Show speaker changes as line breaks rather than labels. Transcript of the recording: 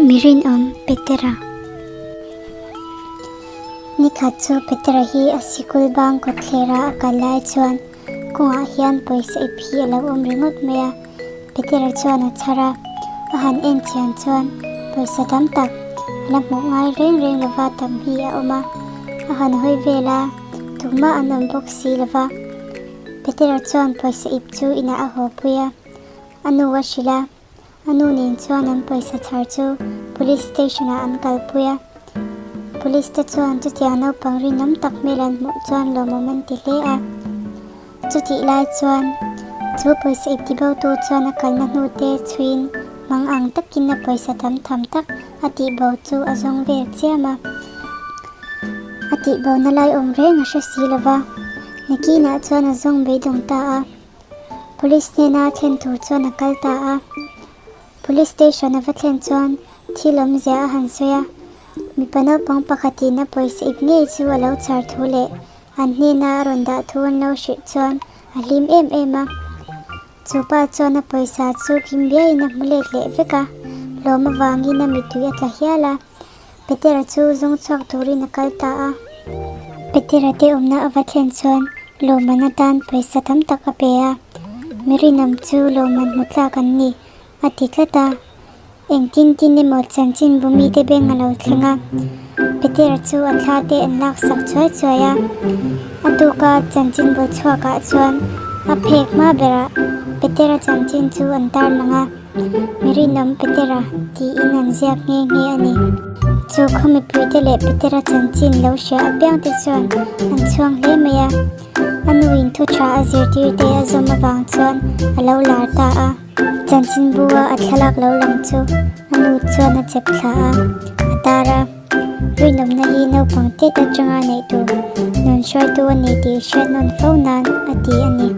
Mi rinawm Petera. Nikhat chu Petera hi a sikul bang kawtthlera a kal lai chuan kawngah hian pawisa ip hi a lo awm ringawt mai a. Petera chuan a chhar a, a han en chian chuan pawisa tam tak a la hmuh ngai reng reng lova tam hi a awm a, a han hawi vel a, tumah an awm bawk si lova. Petera chuan pawisa ip chu inah a haw pui a, a nu a hrilh a, a nu nen chuan an pawisa chhar chu Police Station ah an kalpui a. Police te chuan chutiang naupang rinawm tak hmel an hmuh chuan lawmawm an ti hle a. Chutih lai chuan chu pawisa ip tibotu chuan a kalna hnu te chhuiin mang ang takin a pawisa tam tham tak a tihbo chu a zawng vel chiam a. A tihbona lai awm reng a hre si lo va, nakinah chuan a zawng beidawng ta a. Police hnena thlen tur chuan a kal ta a. Police station a va thlen chuan thil awmzia a han sawi a, mipa naupang pakhatin a pawisa ip ngei chu a lo chhar thu leh an hnena a rawn dah thu an lo hrilh chuan a hlim em em a. Chu pa chuan a pawisa chu kim biaiin a hmu let leh vek a, lawm avangin a mittui a tla hial a. Petera chu zawng chhuak turin a kal ta a. Petera te awmna a va thlen chuan lawmman atan pawisa tam tak a pe a, Mi rinawm chu lawmman hmu tlak an ni, a ti tlat a. Engtin tin emaw chanchin bu mite beng a lo thleng a, Petera chu a thla te an laksak chuai chuai a. A tuka chanchin bu chhuakah chuan a phek hma berah Petera chanchin chu an tarlang a. Mi rinawm Petera tiin an ziak nghe nghe a ni. Chu khaw mipuite leh Petera chanchin lo hria apiangte chuan an chhuang hle mai a. A nuin thu tha a zirtirte a zawm avang chuan a lo lar ta a. Chanchinbua a thlalak lo lang chu a nu chuan a chep thla a, a tar a. Rinawmna hi naupang tet atanga neih tur nun hruaitu a ni tih hriat nawn fo nan a ti a ni.